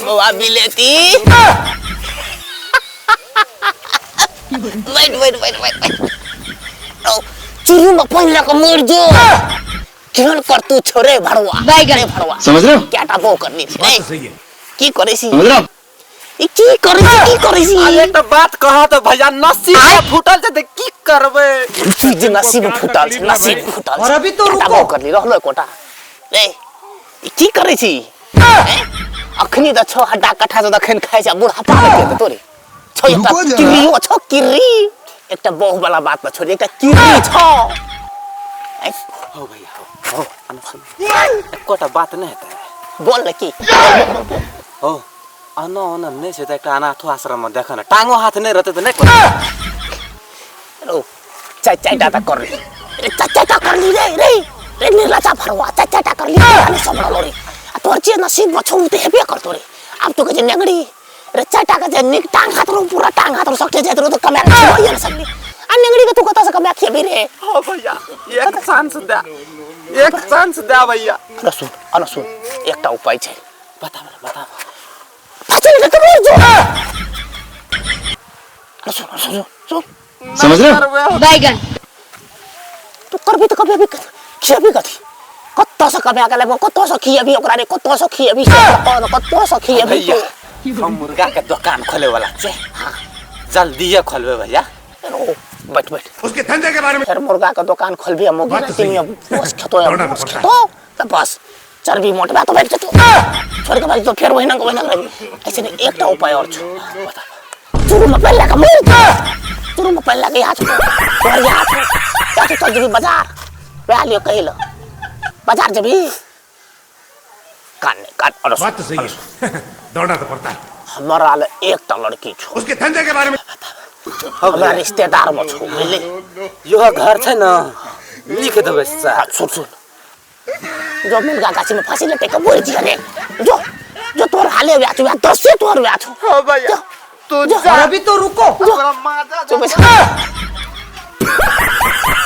बौआ बिलेती, बैठ बैठ बैठ बैठ बैठ। ओ चुरू में पानि लऽ कऽ मरि जो। केहन करतू छोरे भड़ुआ। बैगन। रे भड़ुआ। समझ रहे हो? क्या टा बो करनी छै बात तो सही है। की करै छी? समझ रहे हो? ई की करै छी, की करै छी? अरे एकटा बात कह तऽ भैया, नसीब से फूटल छै तऽ की करबै? चीज जे नसीब फूटल छै, नसीब फूटल छै। और अभी तो क्या टा रुको। बो करनी रहलो एकोटा रे। ई की करै छी? हैं? अखनी तऽ छौ हड्डा कट्ठा से अखन खाइ छै, बुढ़ापा मे के तोरे छौ एकटा रुको जरा। किरियो छौ, किरी एकटा बहु वाला बात न छोड़, एकटा किरी छौ। ऐ, हो भैया, हो हो, आना सुन, एकोटा बात नहि हेतै? बोल न की। हो, आना ओना नहि छै तऽ एकटा अनाथो आश्रम मे देखऽ ने, टांगो हाथ नहि रहतै तऽ नहि कोनो। रो चाय चाय टा कर ली रे, चाय चाय टा कर ली रे रे रे निर्लजा फरवा, चाय चाय टा कर ली नहीं संभलो रे। आ तोर जे नसीब में छौ उ तऽ हेबे करतो रे। आब तो कहै छै नेंगड़ी रे, चाय टा के जे नीक टांग हाथ रो, पूरा टांग हाथ रो सकते जाइत रो तऽ कमा के खियाइए ने सकली, आ नेंगड़ी के तू कतऽ से कमा के खियेबी रे? हो भैया, एक चांस दे, एक चांस दे भैया। अरे सुन, अरे सुन, एकटा उपाय छै। बताब ने, बताब। फांसी लगा के मर जो। अरे सुन, अरे सुन, सुन। समझ रहे हो? बैगन। तू करबी तऽ कभी अभी खियेबी कथी? कतऽ से कमा के लेबो? कतऽ से खियेबी ओकरा रे? कतऽ से खियेबी से कह, कतऽ से खियेबी? भैया, तू हम मुर्गा के दुकान खोले वाला छै, जल्दीए खोलबे भैया। रो बैठ बैठ। उसके धंधे के बारे में फेर मुर्गा के दुकान खोलबी आ मुर्गी बात तो राति सही है। में बस खेतो या दौड़ना तो बस पड़ता है। खेतो तऽ बस चर्बी मोटबा तो बैठ जेतो, छोड़ के भाग तो फेर वही नंग वही नंग रहबी। ऐसे नहीं, एकटा उपाय और छौ। बता। चुरू में पानि लए कऽ मरि जो। चुरू में पानि लए कऽ यहाँ छौ, तोहर यहाँ छौ, यहाँ छौ। चल जेबी बाजार, वएह लियो कही लो बाजार जेबी। कान नहीं कान, अरे बात तो सही है, दौड़ना तो पड़ता है। हमरा ले एकटा लड़की छौ। उसके धंधे के बारे में हमरा रिश्तेदार में छौ, बुझली? यो घर छै ने, लिख देबै सर। हाँ, सुन सुन, जो मुर्गा गाछी में फांसी लेते के बोल दिया रे, जो जो तोर हाले व्या छौ, दसे तोर व्या छौ। हो भैया, तू जो। जा। और अभी तो रुको। ओकरा माजा चुप।